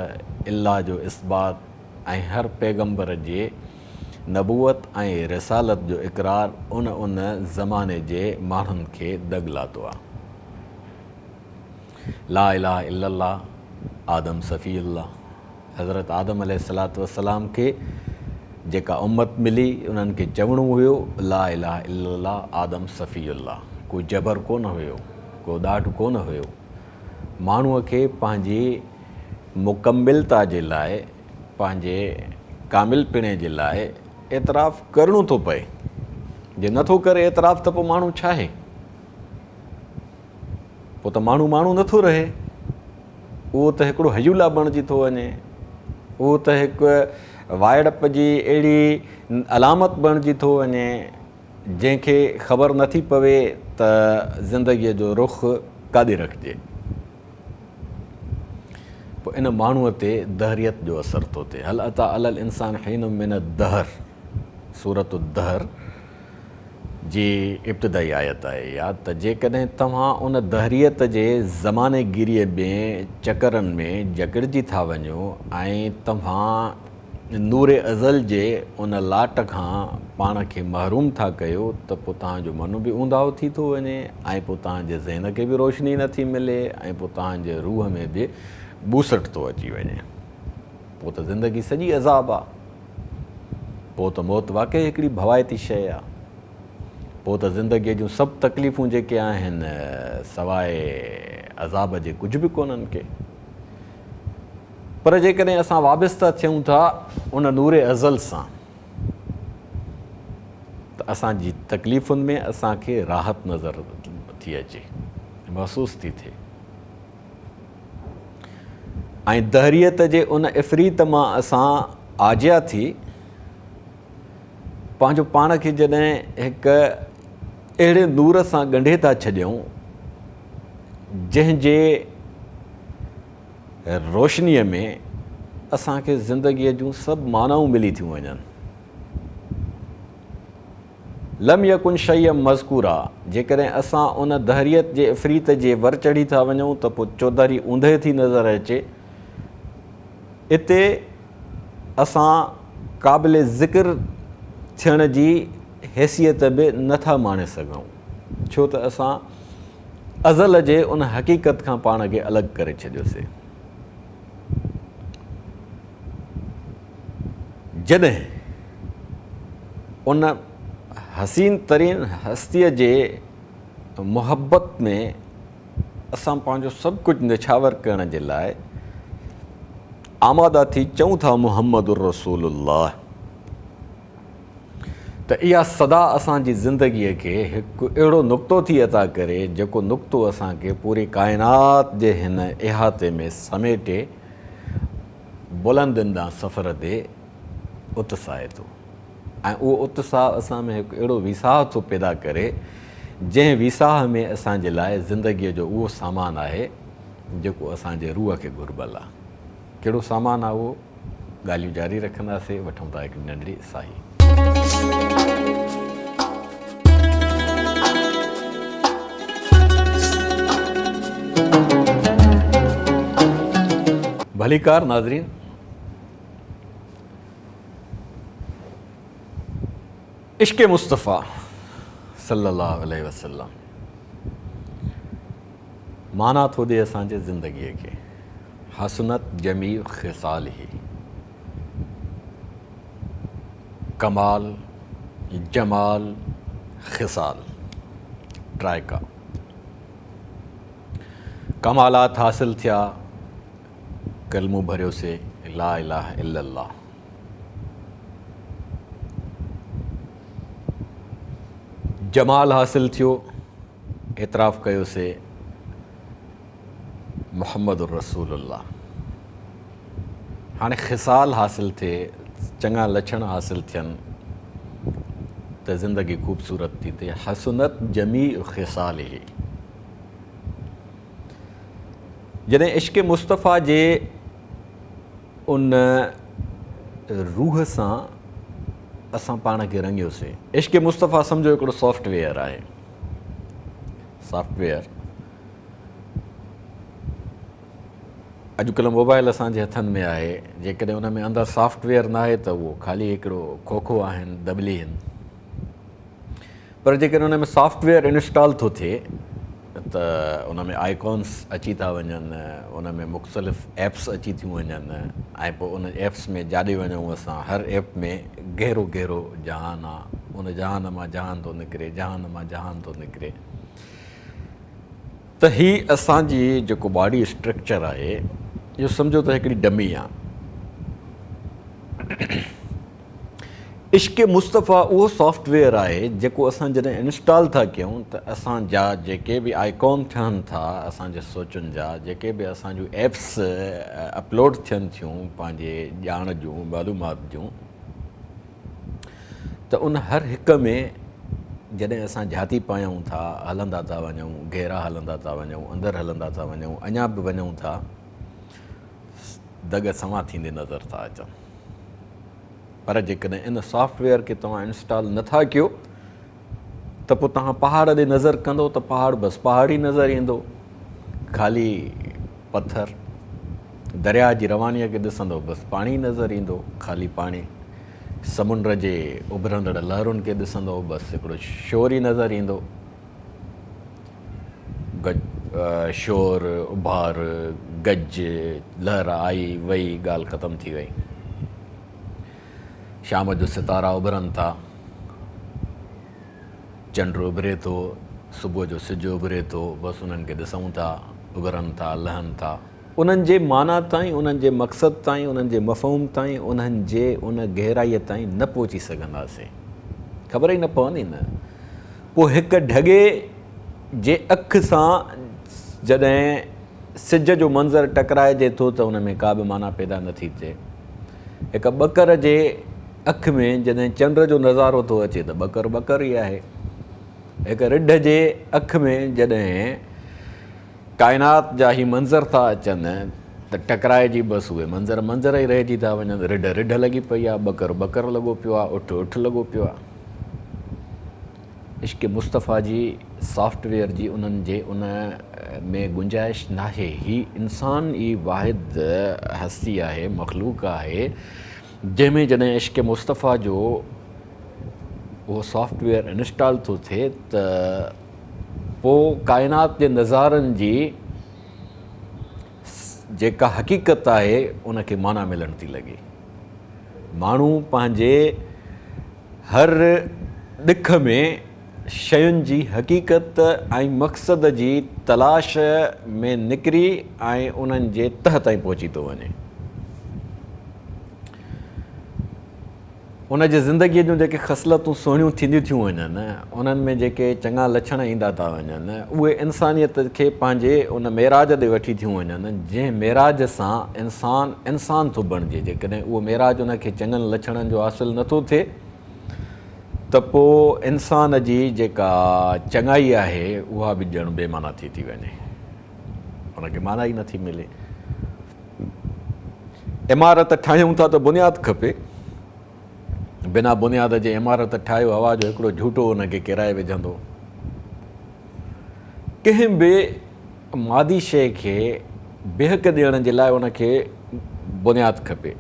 A: الا جو اثبات ۽ هر پيغمبر جي نبوت ۽ رسالت جو اقرار ان ان زماني جي ماڻهن کي دڳ لاتو آ. لا اله الا الله آدم صفي الله حضرت آدم عليه الصلوة والسلام کي جيڪا امت ملي انهن کي چوڻو هيو لا اله الا الله آدم صفي الله ڪو جبر ڪونه هيو ڪو ڏاڍ ڪونه هيو ماڻهوء کي پنهنجي مڪملتا جي لاء پنهنجي ڪامل پڻي جي لاء اعتراف ڪرڻو ٿو پئي جي نٿو ڪري اعتراف ته پوء ماڻهو ڇاهي؟ پوء ته ماڻهو ماڻهو نٿو رهي. اهو ته هڪڙو هيولا بڻجي ٿو وڃي. اهو ته هڪ وائڙپ جي اهڙي علامت بڻجي ٿو وڃي، جنهن کي خبر نٿي پوي ته زندگيء جو رخ ڪاڏي رکجي. پوء ان ماڻهوء تي دهريت جو اثر ٿو ٿئي. هل اتيٰ علي الانسان حين من الدهر، سورة الدهر جي ابتدائي آيت آهي اها ته جيڪڏهن توهان ان دهريت جي زماني گيريء ۾ چڪرن ۾ جڪڙجي ٿا وڃو ۽ توهان نور ازل جي ان لاٽ کان پاڻ کي محروم ٿا ڪيو ته پوء توهان جو من به اونداهو ٿي ٿو وڃي ۽ پوء توهان جي ذهن کي به روشني نٿي ملي ۽ پوء توهان جي روح ۾ به ٻوسٽ ٿو اچي وڃي. پوء ته زندگي سڄي عذاب آ. پوء ته موت واقعي هڪڙي ڀوائتي شيء آ. پوء ته زندگيء جون سڀ تڪليفون جيڪي آهن، سواء عذاب جي ڪجهه به ڪونهن ڪي. پر جيڪڏهن اسان وابسته ٿيون ٿا ان نور ازل سان ته اسان جي تڪليفن ۾ اسان کي راحت نظر ٿي اچي، محسوس ٿي ٿئي. ۽ دهريت جي ان عفريت مان اسان آجيا ٿي پنهنجو پاڻ کي جڏهن هڪ اهڙي نور سان ڳنڍي ٿا ڇڏيون جنهن جي روشنيء ۾ اسان کي زندگيء جون سڀ معنائون ملي ٿيون وڃن. لم يڪن شيئا مذڪورا، جيڪڏهن اسان ان دهريت جي عفريت جي ور چڙهي ٿا وڃون ته پوء چوڌاري اوندهه ٿي نظر اچي. اتي اسان قابل ذڪر ٿيڻ جي حيثيت به نه ٿا ماڻي سگهون، ڇو ته اسان ازل جي ان حقيقت کان پاڻ کي الڳ ڪري ڇڏيوسي. جڏهن ان حسين ترين هستيء جي محبت ۾ اسان پنهنجو سڀ ڪجهه نڇاور ڪرڻ جي لاء آماده ٿي چئون ٿا محمد الرسول الله ته اها صدا اسان جي زندگيء کي هڪ اهڙو نقطو ٿي عطا ڪري جيڪو نقطو اسان کي پوري ڪائنات جي هن احاطي ۾ سميٽي بلندين ڏانهن سفر تي اتساهي ٿو ۽ اهو اتساهه اسان ۾ هڪ اهڙو ويساهه ٿو پيدا ڪري جنهن ويساهه ۾ اسان جي لاء زندگيء جو اهو سامان آهي جيڪو اسان جي روح کي گهربل آهي. ڪهڙو سامان آهي اهو؟ ڳالهيون جاري رکنداسين، وٺون ٿا هڪ ننڍڙي ساهي. ڀليڪار ناظرين عشق مصطفيٰ صلي الله عليه وسلم معنيٰ ٿو ڏي اسان جي زندگيء کي حسنت جميع خصاله ڪمال، جمال، خصال، ٽرائيڪا، ڪمالات حاصل ٿيا، ڪلمو ڀريوسي لا اله الا الله. جمال حاصل ٿيو، اعتراف ڪيوسي محمد الرسول الله. هاڻي خصال حاصل ٿئي، چڱا لڇڻ حاصل ٿين ته زندگي خوبصورت ٿي ٿئي، حسنت جميع خصاله. جڏهن عشق مصطفيٰ جي ان روح سان اسان پاڻ کي رڱيوسين، عشق مصطفيٰ سمجهو هڪڙو سافٽ ويئر آهي، سافٽ ويئر. اڄڪلهه موبائل اسان جي هٿن ۾ آهي، جيڪڏهن ان ۾ اندر سافٽ ويئر ناهي ته اهو خالي هڪڙو کوکو آهن، دٻلي هن. پر جيڪڏهن ان ۾ سافٽ ويئر انسٽال ٿو ٿئي ته ان ۾ آئيڪونس اچي ٿا وڃن، ان ۾ مختلف ايپس اچي ٿيون وڃن ۽ پوء ان ايپس ۾ جاڏي وڃون اسان هر ايپ ۾ گهرو گهرو جهان آ، ان جهان مان جهان ٿو نڪري، جهان مان جهان ٿو نڪري. ته هي اسان جي جيڪو باڊي اسٽرڪچر آهي اهو سمجهو ته هڪڙي ڊمي آ. عشق مصطفيٰ اهو سافٽ ويئر آهي جيڪو اسان جڏهن انسٽال ٿا ڪيون ته اسان جا جيڪي به آئيڪون ٺهن ٿا اسان جي سوچن جا جيڪي به اسان جون ايپس اپلوڊ ٿين ٿيون پنهنجي ڄاڻ جون معلومات جون ته ان هر هڪ ۾ جڏهن اسان جھاتي پايون ٿا هلندا ٿا وڃون گهرا هلندا ٿا وڃون اندر هلندا ٿا وڃون اڃا به وڃون ٿا دڳ سنوان ٿيندي نظر ٿا اچن. پر جيڪڏهن ان سافٽ ويئر کي توهان انسٽال نه ٿا ڪيو ته پوء توهان پهاڙ ڏي نظر ڪندو ته پهاڙ بس پهاڙ ئي نظر ايندو، خالي پٿر. درياهه جي روانيء کي ڏسندو بس پاڻي ئي نظر ايندو، خالي پاڻي. سمنڊ جي اڀرندڙ لهرن کي ڏسندو بس هڪڙو شور ئي نظر ايندو. شور، اڀار، گج، لهر آئي وئي، ڳالهه ختم ٿي وئي. شام جو ستارا اڀرن ٿا، چنڊ اڀري ٿو، صبح جو سج اڀري ٿو، بس انهن کي ڏسون ٿا، اڀرن ٿا، لهن ٿا. انهن جي معنيٰ تائين، انهن جي مقصد تائين، انهن جي مفهوم تائين، انهن جي ان گهرائيء تائين نه پهچي سگهنداسين. خبر ئي نه پوندي نه. پوء هڪ ڍڳي جي اک سان جڏهن سج جو منظر ٽڪرائجي ٿو ته ان ۾ ڪا به معنيٰ پيدا نه ٿي ٿئي. هڪ ٻڪر جي اک ۾ جڏهن چنڊ جو نظارو ٿو اچي ته ٻڪر ٻڪر ئي آهي. هڪ رڍ جي اک ۾ جڏهن ڪائنات جا هي منظر ٿا اچن ته ٽڪرائجي بس اهي منظر منظر ئي رهجي ٿا وڃن. رڍ رڍ لڳي پئي آهي، ٻڪر ٻڪر لڳو پيو آهي، اٺ اٺ لڳو پيو آهي. عشق مصطفيٰ جي سافٽ ويئر جي انهن جي ان ۾ گنجائش ناهي. هي انسان ئي واحد هستي آهي، مخلوق آهي، جنهن ۾ جڏهن عشق مصطفيٰ جو اهو سافٽ ويئر انسٽال ٿو ٿئي ته پوء ڪائنات جي نظارن جي جيڪا حقيقت آهي ان کي معنيٰ ملڻ ٿي لڳي. ماڻهو پنهنجي هر ڏک ۾ شين جي حقيقت ۽ مقصد جي تلاش ۾ نڪري ۽ انهن جي تهه تائين پهچي ٿو وڃي. ان جي زندگيء جون جيڪي خصلتون سهڻيون ٿينديون ٿيون وڃن، انهن ۾ جيڪي چڱا لڇڻ ايندا ٿا وڃن، اهي انسانيت کي پنهنجي ان معراج ڏي وٺي ٿيون وڃن، جنهن معراج سان انسان انسان ٿو بڻجي. جيڪڏهن اهو معراج ان کي چڱن لڇڻن جو حاصل نه ٿو ٿئي ته پوء انسان جي جيڪا چڱائي آهي، اها به ڄڻ بي معنيٰ ٿي ٿي وڃي. ان کي معنيٰ ئي نه ٿي ملي. عمارت ٺاهيون ٿا ته بنياد کپي. بنا بنياد جي عمارت ٺاهيو هوا جو هڪڙو جهوٽو ان کي ڪيرائي وجهندو. ڪنهن به مادي شيء کي بيهڪ ڏيڻ جي لاء ان کي بنياد کپي.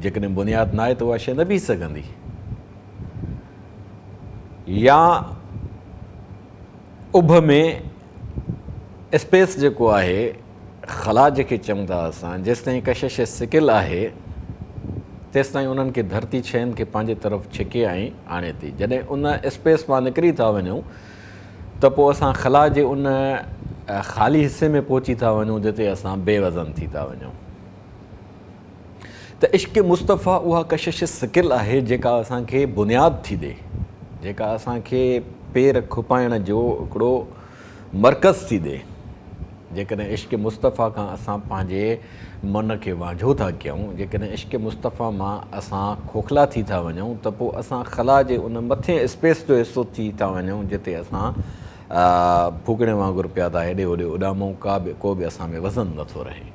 A: جيڪڏهن بنياد ناهي ته اها شيء نه بيهي سگهندي. يا اڀ ۾ اسپيس جيڪو آهي، خلا جنهن کي چئون ٿا اسان، جيستائين ڪشش ثقل آهي، تيستائين انهن کي ڌرتي شين کي پنهنجي طرف ڇڪي ۽ آڻي ٿي. جڏهن ان اسپيس مان نڪري ٿا وڃون ته پوء اسان خلا جي ان خالي حصي ۾ پهچي ٿا وڃون جتي اسان بي وزن ٿي ٿا وڃون. ته عشق مصطفيٰ اها ڪشش ثقل آهي جيڪا اسان کي بنياد ٿي ڏئي، جيڪا اسان کي پير کپائڻ جو هڪڙو مرڪز ٿي ڏئي. جيڪڏهن عشق مصطفيٰ کان اسان پنهنجي من کي وانجهو ٿا ڪيون، جيڪڏهن عشق مصطفيٰ مان اسان کوکلا ٿي ٿا وڃون ته پوء اسان خلا جي ان مٿين اسپيس جو حصو ٿي ٿا وڃون جتي اسان ڦوڪڻي وانگر پيا ٿا هيڏي هوڏي اڏامون، ڪا به ڪو به اسان ۾ وزن نٿو رهي.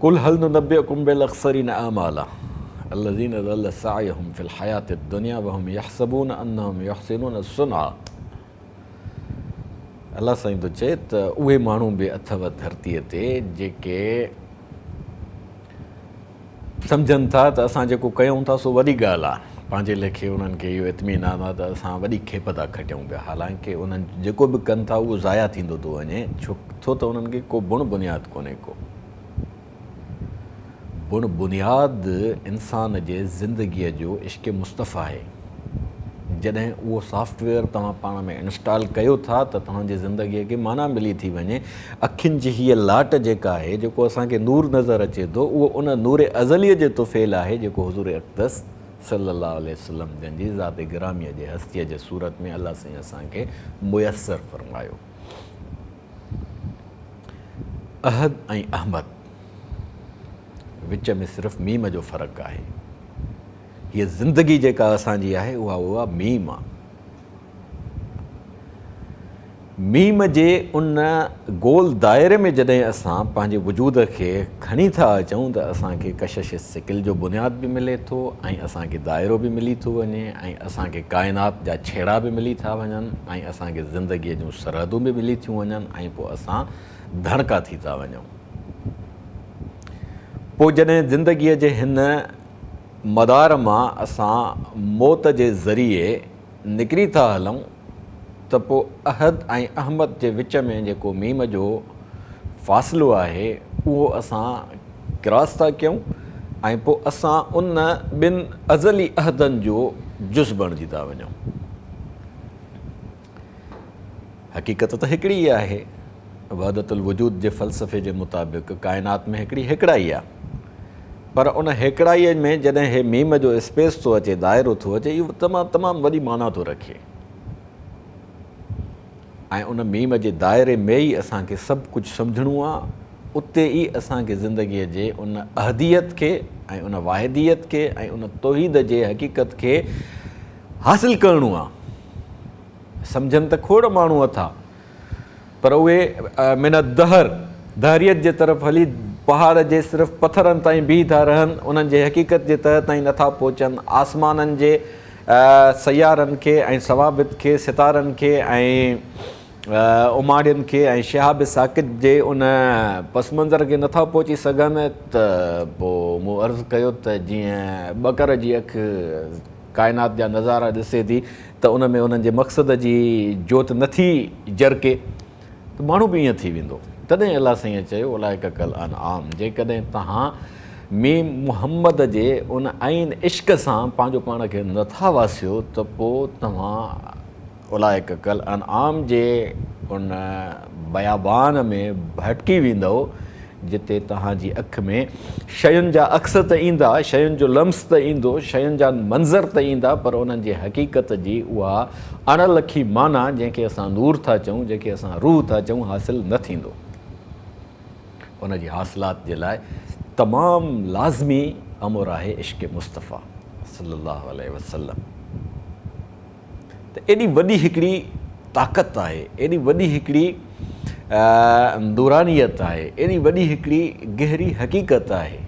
A: قل هل ننبئڪم بالاخسرين اعمالا الذين ضل سعيهم في الحياة الدنيا وهم يحسبون انهم يحسنون صنعا. الله سائين ٿو چئي ته اهي ماڻهو به اٿو ڌرتيء تي جيڪي سمجهن ٿا ته اسان جيڪو ڪيون ٿا سو وڏي ڳالهه آهي. پنهنجي ليکي انهن کي اهو اطمينان آهي ته اسان وڏي کيپ ٿا کٽيون پيا. حالانڪه انهن جيڪو به ڪن ٿا اهو ضايع ٿيندو ٿو وڃي ڇو ته انهن کي ڪو بڻ بنياد ڪونهي ڪو. بڻ بنياد انسان جي زندگيء جو عشق مصطفيٰ آهي. جڏهن اهو سافٽ ويئر توهان پاڻ ۾ انسٽال ڪيو ٿا ته توهان جي زندگيء کي معنيٰ ملي ٿي وڃي. اکين جي هيء لاٽ جيڪا آهي، جيڪو اسان کي نور نظر اچي ٿو، اهو ان نور ازليء جي طفيل آهي، جيڪو حضور اقدس صلّي الله عليه وسلّم جن جي ذات گراميء جي هستيء جي صورت ۾ الله سائين اسان کي ميسر فرمايو. احد ۽ احمد وچ ۾ صرف ميم جو فرق آهي. هيء زندگي جيڪا اسان جي آهي اها اها ميم آ. ميم جي ان گول دائري ۾ جڏهن اسان پنهنجي وجود کي کڻي ٿا اچون ته اسان کي ڪشش ثقل جو بنياد به ملي ٿو ۽ اسان کي دائرو به ملي ٿو وڃي ۽ اسان کي ڪائنات جا ڇيڙا به ملي ٿا وڃن ۽ اسان کي زندگيء جون سرحدون به ملي ٿيون وڃن ۽ پوء اسان ڌڻڪا ٿي ٿا وڃون. پوء جڏهن زندگيء جي هن مدار مان اسان موت جي ذريعي نڪري ٿا هلون ته پوء احد ۽ احمد جي وچ ۾ جيڪو ميم جو فاصلو آهي اهو اسان ڪراس ٿا ڪيون ۽ پوء اسان ان ٻن ازلي عهدن جو جز بڻجي ٿا وڃون. حقيقت ته هڪڙي ئي آهي. وحدت الوجود جي فلسفي جي مطابق ڪائنات ۾ هڪڙي هيڪڙائي آهي. پر ان هيڪڙائيء ۾ جڏهن هي ميم جو اسپيس ٿو اچي، دائرو ٿو اچي، اهو تمام تمام وڏي معنيٰ ٿو رکي. ۽ ان ميم جي دائري ۾ ئي اسان کي سڀ ڪجهه سمجهڻو آهي، اتي ئي اسان کي زندگيء جي ان احديت کي ۽ ان واحديت کي ۽ ان توحيد جي حقيقت کي حاصل ڪرڻو آهي. سمجهن ته کوڙ ماڻهو اٿا، پر اهي من الدهر، دهريت جي طرف هلي پهاڙ جي صرف پٿرن تائين بيهي ٿا رهن، انهن جي حقيقت جي تهه تائين نٿا پهچن، آسمانن جي سيارن کي ۽ ثوابت کي، ستارن کي ۽ اماڙين کي ۽ شهاب ثاقب جي ان پس منظر کي نٿا پهچي سگهن ته پوء مون عرض ڪيو ته جيئن ٻڪر جي اک ڪائنات جا نظارا ڏسي ٿي ته ان ۾ انهن جي مقصد جي جوت نه ٿي جرڪي ته ماڻهو به ائين ٿي ويندو. تڏهن الله سائينء چيو اولئڪ ڪالانعام جيڪڏهن توهان ميم محمد جي ان عين عشق سان پنهنجو پاڻ کي نه ٿا واسيو ته پوء توهان اولئڪ ڪالانعام جي ان بيابان ۾ ڀٽڪي ويندؤ جتي توهان جي اک ۾ شين جا عڪس ته ايندا، شين جو لمس ته ايندو، شين جا منظر ته ايندا پر انهن جي حقيقت جي اها اڻ لکي معنيٰ جنهن کي اسان نور ٿا چئون، جنهن کي اسان روح ٿا چئون حاصل نه ٿيندو. ان جي حاصلات جي لاء تمام لازمي امر آهي عشق مصطفيٰ صلي الله عليه وسلم. ته ايڏي وڏي هڪڙي طاقت آهي، ايڏي وڏي هڪڙي نورانيت آهي، ايڏي وڏي هڪڙي گهري حقيقت آهي.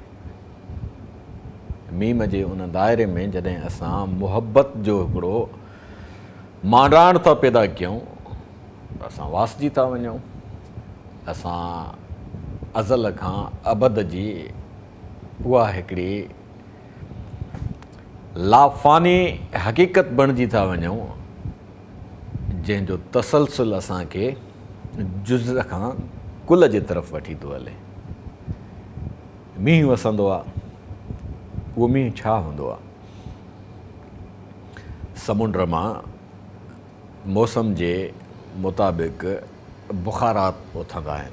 A: ميم جي ان دائري ۾ جڏهن اسان محبت جو هڪڙو مانڊاڻ ٿا پيدا ڪيون ته اسان واسجي ٿا وڃون، اسان ازل کان ابد جي اها هڪڙي لافاني حقيقت بڻجي ٿا وڃون، جنهن جو تسلسل اسان کي جز کان ڪل جي طرف وٺي ٿو هلي. مينهن وسندو آ، اهو مينهن ڇا هوندو آ؟ سمنڊ مان موسم جي مطابق بخارات اٿندا آهن.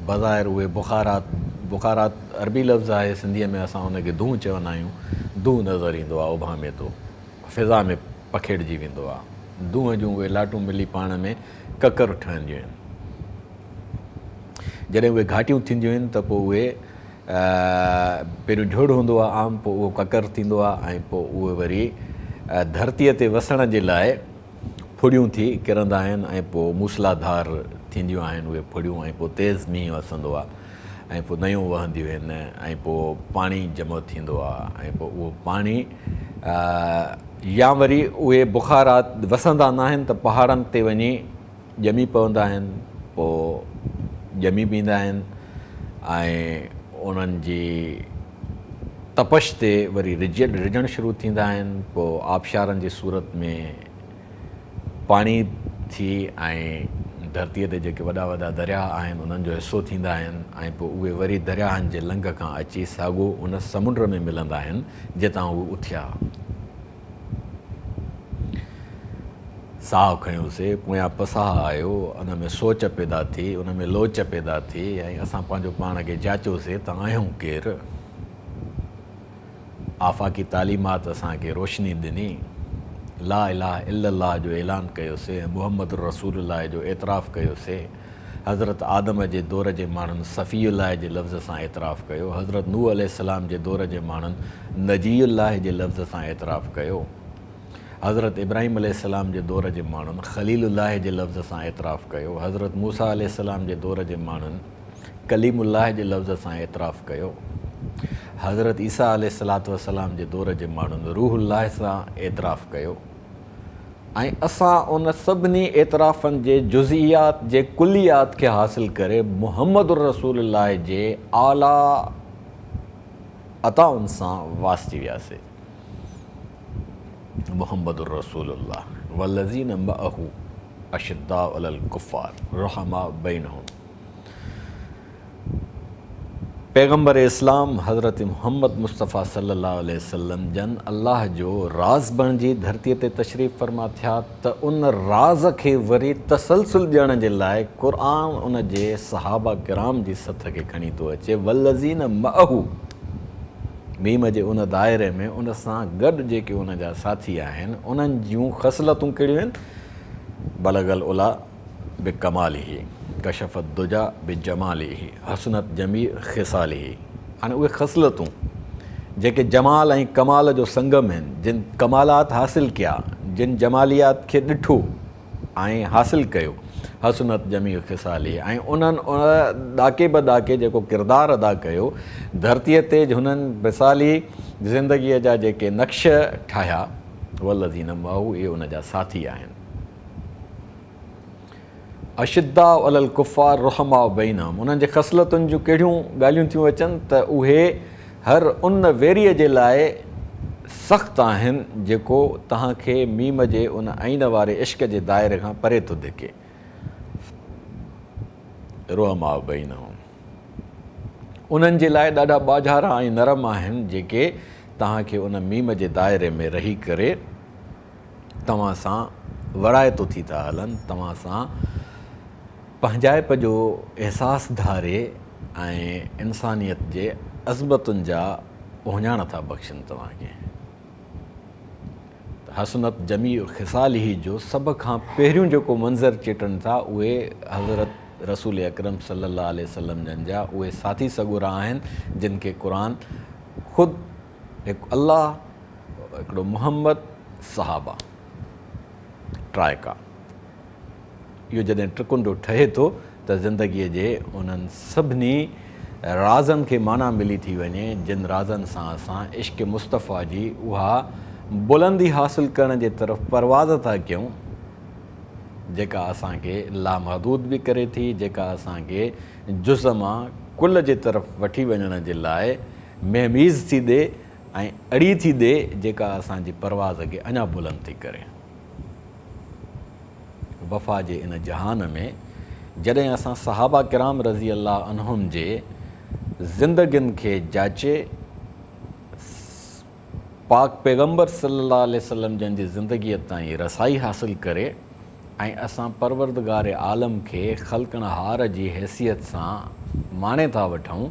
A: بظاهر اهي بخارات، بخارات عربي لفظ آهي، سنڌيء ۾ اسان ان کي دونهن چوندا آهيون، دونهن نظر ايندو آهي، اڀامي ٿو، فضا ۾ پکيڙجي ويندو آهي. دونهن جون اهي لاٽون ملي پاڻ ۾ ڪڪر ٺهنديون آهن. جڏهن اهي گهاٽيون ٿينديون آهن ته پوء اهي پهريون جهڙ هوندو آهي عام، پوء اهو ڪڪر ٿيندو آهي ۽ پوء اهي وري ڌرتيء تي وسڻ جي لاء ڦڙيون ٿي ڪرندا آهن ۽ پوء موسلاڌار ٿينديون آهن اهي ڦڙيون ۽ پوء تيز مينهن وسندو آهي ۽ پوء نيون وهنديون آهن ۽ پوء پاڻي جمع ٿيندو آهي ۽ پوء اهو پاڻي يا وري اهي بخارات وسندا ناهن ته پهاڙن تي وڃي ڄمي پوندا آهن، پوء ڄمي بيهندا آهن ۽ انهن جي تپش تي وري رجڻ شروع ٿيندا آهن، پوء آبشارن جي صورت ۾ پاڻي ٿي ۽ ڌرتيء تي جيڪي وڏا وڏا درياهه آهن انهن جو حصو ٿيندا آهن ۽ پوء اهي وري درياهن جي لنگهه کان اچي ساڳو ان سمنڊ ۾ ملندا آهن جتان هو اٿيا. ساهه کنيوسي، پويان پساهه آيو، ان ۾ سوچ پيدا ٿي، ان ۾ لوچ پيدا ٿي ۽ اسان پنهنجو پاڻ کي جاچيوسي ته آهيون ڪير؟ آفاقي تعليمات اسان کي روشني ڏني، لا اله الا الله جو اعلان ڪيوسي ۽ محمد رسول الله جو اعتراف ڪيوسي. حضرت آدم جي دور جي ماڻهن صفي الله جي لفظ سان اعتراف ڪيو، حضرت نوح عليه السلام جي دور جي ماڻهن نجي الله جي لفظ سان اعتراف ڪيو، حضرت ابراهيم عليه السلام جي دور جي ماڻهن خليل الله جي لفظ سان اعتراف ڪيو، حضرت موسيٰ عليه السلام جي دور جي ماڻهن ڪليم الله جي لفظ سان اعتراف ڪيو، حضرت عيسيٰ عليه الصلوة والسلام جي دور جي ماڻهن روح الله سان اعتراف ڪيو. ۽ اسان ان سڀني اعترافن جي جزئيات جي ڪليات کي حاصل ڪري محمد رسول الله جي اعليٰ عطائن سان واسجي وياسي. محمد رسول الله والذين معه اشداء علي الڪفار رحماء بينهم. پيغمبر اسلام حضرت محمد مصطفيٰ صلي الله عليه وسلم جن الله جو راز بڻجي ڌرتيء تي تشريف فرما ٿيا ته ان راز کي وري تسلسل ڏيڻ جي لاء قرآن ان جي صحابه ڪرام جي سٿ کي کڻي ٿو اچي والذين معه ميم جي ان دائري ۾ ان سان گڏ جيڪي ان جا ساٿي آهن انهن جون خصلتون ڪهڙيون آهن بلغ العليٰ بڪماله، ڪشف الدجيٰ بجماله، حسنت جميع خصاله هاڻي اهي خصلتون جيڪي جمال ۽ ڪمال جو سنگم آهن، جن ڪمالات حاصل ڪيا، جن جماليات کي ڏٺو ۽ حاصل ڪيو، حسنت جميع خصاله ۽ انهن ان ڏاڪي به ڏاڪي جيڪو ڪردار ادا ڪيو، ڌرتيء تي هنن مثالي زندگيء جا جيڪي نقش ٺاهيا، والذين معه اهي ان جا ساٿي آهن. اشداء علي الڪفار رحماء بينهم انهن جي خصلتن جون ڪهڙيون ڳالهيون ٿيون اچن ته اهي هر ان ويريء جي لاء سخت آهن جيڪو توهان کي ميم جي ان عين واري عشق جي دائري کان پري ٿو ڌڪي. رحماء بينهم انهن جي لاء ڏاڍا ٻاجهارا ۽ نرم آهن جيڪي توهان کي ان ميم جي دائري ۾ رهي ڪري توهان سان وڙائتو ٿي ٿا هلن، توهان سان پنهنجائپ جو احساس ڌاري ۽ انسانيت جي عظمتن جا اهڃاڻ ٿا بخشن توهان کي. ته حسنت جميع خصاله جو سڀ کان پهريون جيڪو منظر چٽن ٿا اهي حضرت رسول اڪرم صلي الله عليه وسلم جن جا اهي ساٿي سڳورا آهن جن کي قرآن خود هڪ الله هڪڙو محمد صحابه ٽرائڪا اهو جڏهن ٽرڪنڊو ٺهي ٿو ته زندگيء جي انهن سڀني رازن کي معنيٰ ملي ٿي وڃي جن رازن سان اسان عشق مصطفيٰ جي اها بلندي حاصل ڪرڻ جي طرف پرواز ٿا ڪيون جيڪا اسان کي لامحدود به ڪري ٿي جيڪا اسان کي جز مان ڪل جي طرف وٺي وڃڻ جي لاء مهميز ٿي ڏي ۽ اڙي ٿي ڏي جيڪا اسان جي پرواز کي اڃا بلند ٿي ڪري. وفا جي ان جهان ۾ جڏهن اسان صحابه ڪرام رضي الله عنهم جي زندگين کي جاچي پاڪ پيغمبر صلي الله عليه وسلم جن جي زندگيء تائين رسائي حاصل ڪري ۽ اسان پروردگار عالم کي خلقڻهار جي حيثيت سان ماڻي ٿا وٺون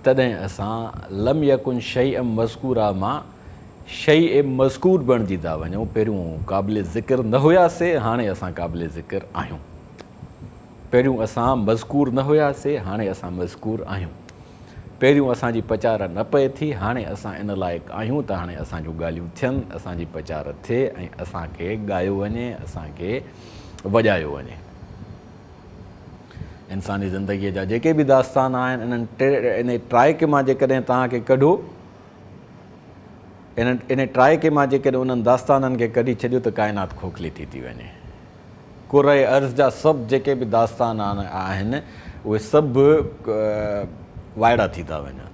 A: تڏهن اسان لم يڪن شيئا مذڪورا مان شيء مذڪور بڻجي ٿا وڃون، پهريون قابل ذڪر نه هياسي، هاڻي اسان قابل ذڪر آهيون. پهريون اسان مذڪور نه هياسي، هاڻي اسان مذڪور آهيون. پهريون اسان جي پچار نه پئي ٿي، هاڻي اسان ان لائق آهيون ته هاڻي اسان جون ڳالهيون ٿين، اسان جي پچار ٿئي ۽ اسان کي ڳايو وڃي، اسان کي وڄايو وڃي. انساني زندگيء جا جيڪي به داستان آهن، انهن انهي ٽرائڪ مان جيڪڏهن توهان کي ڪڍو، انهن انهي ٽرائڪ مان جيڪڏهن انهن داستانن کي ڪڍي ڇڏيو ته ڪائنات کوکلي ٿي ٿي وڃي. ڪره ارض جا سڀ جيڪي به داستان آهن اهي سڀ وائڙا ٿي ٿا وڃن.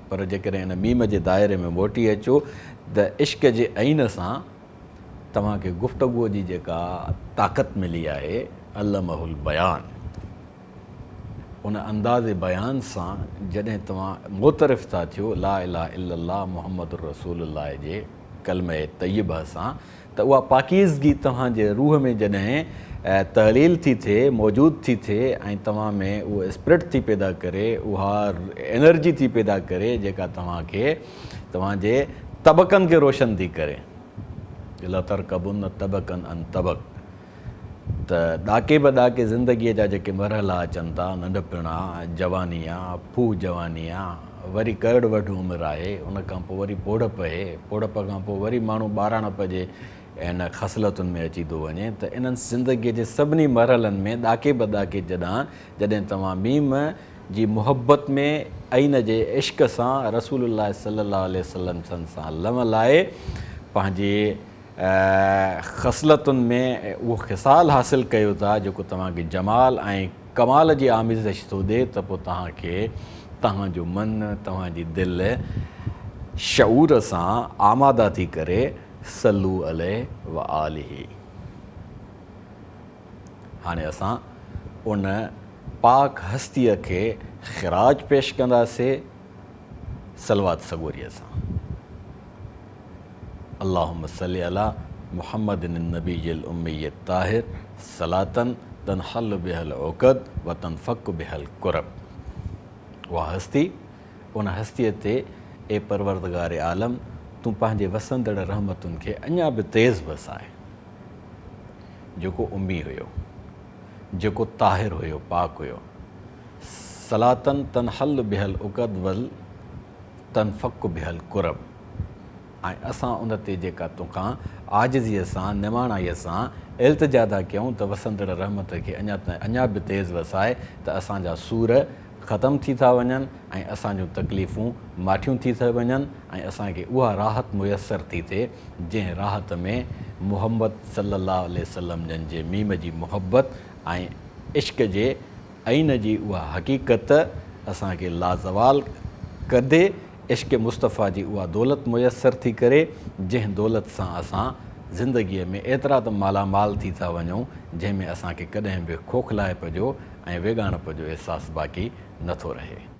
A: پر جيڪڏهن ان ميم جي دائري ۾ موٽي اچو ته عشق جي عين سان توهان کي گفتگوء جي جيڪا طاقت ملي آهي، علمه البيان، ان انداز بيان سان جڏهن توهان معترف ٿا ٿيو لا اله الا الله محمد رسول الله جي ڪلمه طيبه سان ته اها پاڪيزگي توهان جي روح ۾ جڏهن تحليل ٿي ٿئي، موجود ٿي ٿئي ۽ توهان ۾ اهو اسپرٽ ٿي پيدا ڪري، اها انرجي ٿي پيدا ڪري جيڪا توهان کي توهان جي طبقن کي روشن ٿي ڪري. لترڪبن طبقا عن طبق ته ڏاڪي به ڏاڪي زندگيء جا جيڪي مرحلا اچن ٿا، ننڍپڻ آ، جواني آ، ڦوهه جواني آ، وري ڪرڙ وڍ عمر آهي، ان کان پوء وري پوڙهپ اهي، پوڙهپ کان پوء وري ماڻهو ٻاراڻپ جي ان خصلتن ۾ اچي ٿو وڃي ته انهن زندگيء جي سڀني مرحلن ۾ ڏاڪي به ڏاڪي جڏان جڏهن توهان ميم جي محبت ۾ عين جي عشق سان رسول الله صلي الله عليه وسلم سن سان لنء لائي پنهنجي خصلتن ۾ اهو خصال حاصل ڪيو ٿا جيڪو توهان کي جمال ۽ ڪمال جي آميزش ٿو ڏئي ته پوء توهان کي توهان جو من توهان جي دل شعور سان آماده ٿي ڪري صلو عليه وآله هاڻي اسان ان پاڪ هستيء کي خراج پيش ڪنداسي صلوات سڳوريء سان. اللهم صل علي محمد النبي الامي الطاهر صلاة تنحل بها العقد وتنفك بها الڪرب اها هستي ان هستيء تي اي پروردگار عالم تون پنهنجي وسندڙ رحمتن کي اڃا به تيز وساء جيڪو امي هيو جيڪو طاهر هيو پاڪ هيو صلاة تنحل بها العقد وتنفڪ بها الڪرب ۽ اسان ان تي جيڪا توکان عاجزيء سان، نماڻائيء سان، التجا ٿا ڪيون ته وسندڙ رحمت کي اڃا اڃا به تيز وساء ته اسان جا سور ختم ٿي ٿا وڃن ۽ اسان جون تڪليفون ماٺيون ٿي ٿيون وڃن ۽ اسان کي اها راحت ميسر ٿي ٿئي جنهن راحت ۾ محمد صلّي اللّٰه عليه وسلّم جن جي ميم جي محبت ۽ عشق جي عين جي اها حقيقت اسان کي لازوال ڪندي عشق مصطفيٰ جي اها دولت ميسر ٿي ڪري، جنهن دولت سان اسان زندگيء ۾ ايترا ته مالا مال ٿي ٿا وڃون، جنهن ۾ اسان کي ڪڏهن به کوکلائپ جو ۽ ويڳاڻپ جو احساس باقي نه ٿو رهي.